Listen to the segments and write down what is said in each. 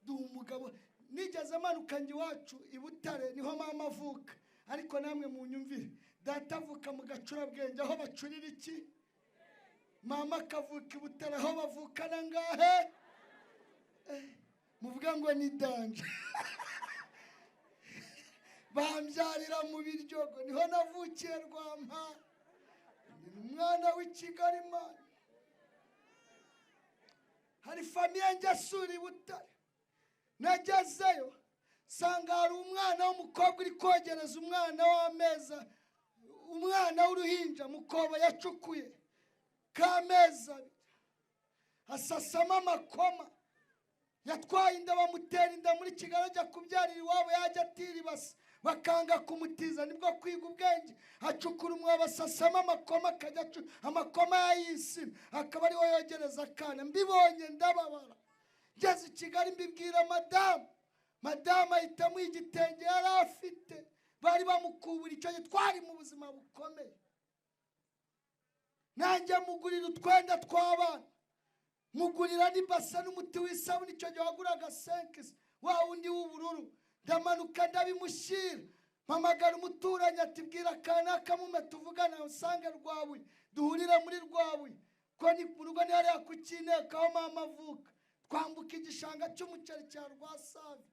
Duha umugabo. Nigeze amanuka njya iwacu i Butare, niho mama avuka. Ariko namwe munyumvire, data avuka mu Gacurabwenge aho bacurira iki, mama akavuka i Butare aho bavukana ngahe. Muvuga ngo ni danger. Bambyarira mu Biryogo, niho navukiye Rwampa. Ni umwana w'i Kigali man. Hari famille njya sura i Butare, nagezeyo nsanga hari umwana w'umukobwa uri kogereza umwana w'ameza, umwana w'uruhinja mu kobo yacukuye k'amezi 2, asasamo amakoma. Yatwaye inda, bamutera inda muri Kigali, ajya kubyarira iwabo, yajya atira ibase bakanga kumutiza. Nibwo kwiga ubwenge, acukura umwobo, asasamo amakoma, akajya amakoma y'ay'isina akaba ariho yogereza akana. Mbibonye ndababara. Ngeze i Kigali mbibwira madamu, madamu ahita amuha igitenge yari afite, bari bamukubura. Icyo gihe twari mu buzima bukomeye. Nanjye mugurira utwenda tw'abana, mugurira n'ibasa n'umuti w'isabune. Icyo gihe waguraga senkisi wa wundi w'ubururu. Ndamanuka ndabimushyira, mpamagara umuturanyi ati bwira kanaka mume tuvugana usange Rwabuye, duhurire muri Rwabuye, ko ni mu rugo, ni hariya ku Kineko aho mama avuka. Twambuka igishanga cy'umuceri cya Rwasave,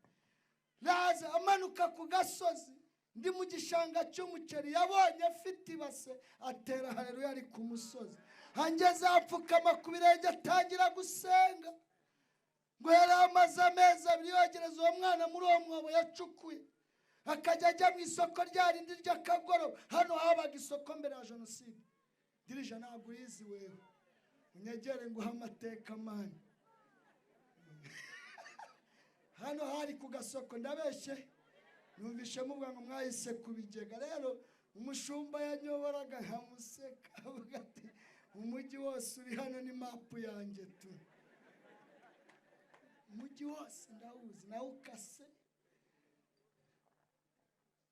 raza amanuka ku gasozi, ndi mu gishanga cy'umuceri, yabonye afite ibase atera haleluya ari ku musozi. Angeze apfukama ku birenge atangira gusenga. Ngo yari amaze amezi 2 yogereza uwo mwana muri uwo mwobo yacukuye, akajya ajya mu isoko rya rindi ry'akagoroba. Hano habaga isoko mbere ya jenoside. Dirija ntabwo urizi wewe, unyegere nguhe amateka mani. Hano hari ku gasoko, ndabeshye? Numvishe muvuga ngo mwahise ku bigega. Rero umushumba yanyoboraga nkamuseka, avuga ati umujyi wose uri hano ni mapu yanjye tu, umujyi wose ndawuzi nawukase.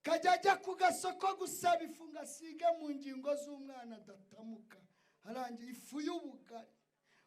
Kajya ajya ku gasoko gusaba ifu ngo asige mu ngingo z'umwana adatamuka, arangiye ifu y'ubugari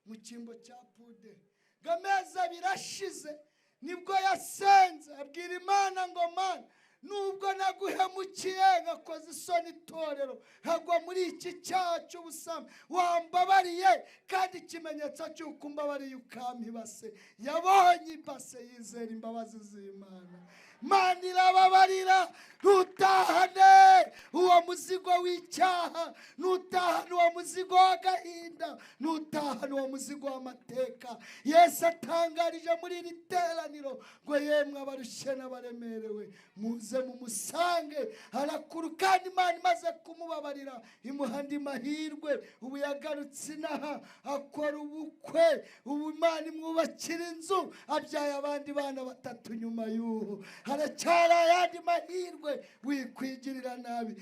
mu cyimbo cya puderi. Ngo amezi 2 ashize nibwo yasenze abwira Imana ngo Mana, nubwo naguhemukiye nkakoza isoni itorero, nkagwa muri iki cyaha cy'ubusambo, wambabariye, kandi ikimenyetso cy'uko umbabariye ukampa ibase. Yabonye ibase yizera imbabazi z'Imana. Imana irababarira. Ntutahane uwo muzigo w'icyaha, ntutahane uwo muzigo w'agahinda, ntutahane uwo muzigo w'amateka. Yesu atangarije muri iri teraniro ngo yemwe abarushye n'abaremerewe muze mumusange. Arakuru kandi Imana imaze kumubabarira imuha andi mahirwe. Ubu yagarutse inaha akora ubukwe, ubu Imana imwubakira inzu, abyaye abandi bana 3 nyuma y'ubu. Haracyari ayandi mahirwe, wikwigirira nabi.